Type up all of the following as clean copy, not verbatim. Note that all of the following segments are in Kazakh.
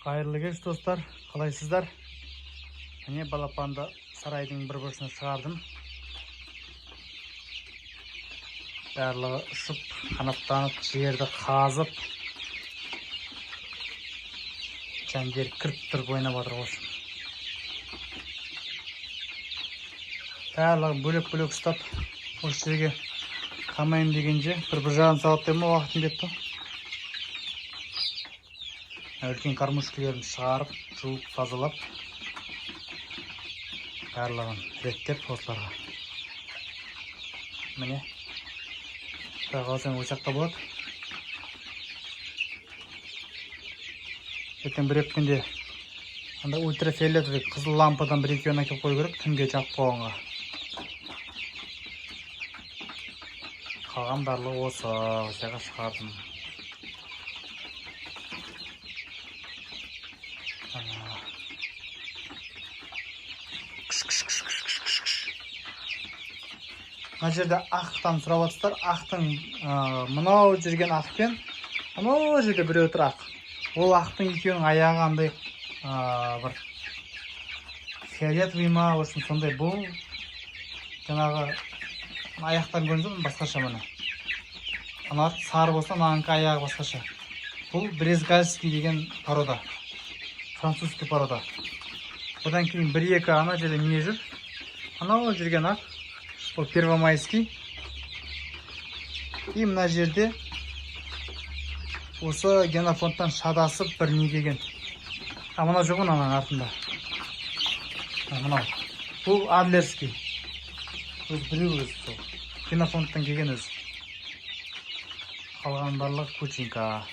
Қайырлы кеш, достар, қалайсыздар? Міне, балапанды сарайдың бір бұрышына шығардым. Барлығы ұшып, қанаттанып, жерді қазып, жәндер кіріп тұрып ойнап жатыр осы. Барлығын бөлек-бөлек ұстап, осы жерге қамайын дегенше бір жарым сағаттай ма уақытым кетті. Үлкен кормушкалерін шығарып, жуып, тазалап, барлығын реттеп осыларға. Міне, құдай қаласа, осы жақта болады. Ертең бір екі күнде анда ультрафиолетовый қызыл лампадан бір екеуін әкеліп қою керек, түнге жағып қойғанға. Қалған барлығы осы жаққа шығардым. Кш, кш, кш, кш, кш, кш, кш. Мына жерде ақтан сұрап жатсыздар. Ақтың, мынау жүрген ақ пен анау жерде біреу тұр ақ. Ол ақтың екеуінің аяғы андай, бір фиолетовый ма, в общем, сондай. Бұл жаңағы аяқтарын көрдіңіз бе, басқаша міне. Аналар сары болса, мынанікі аяғы басқаша. Бұл брезгальский деген порода, французский порода. Одан кейін бір-екі ана жерде не жүр? Анау жүрген ақ, ол первомайский. И мына жерде осы генофондтан шатасып бір не келген. А мынау жоқ, мынаның артында. А, мынау. Бұл адлерский. Өзі біреу өзі сол. Генофондтан келген өзі. Қалған барлығы кучинка.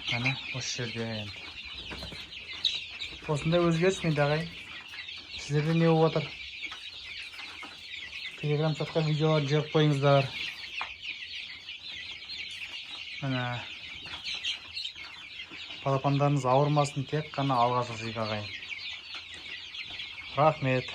Міне, осы жерде енді. Осындай өзгеріс менде, ағайын. Сіздерде не болып жатыр? Телеграм чатқа видеолар жіберіп қойыңыздар. Міне, балапандарыңыз ауырмасын, тек қана алға жылжиық, ағайын. Рахмет.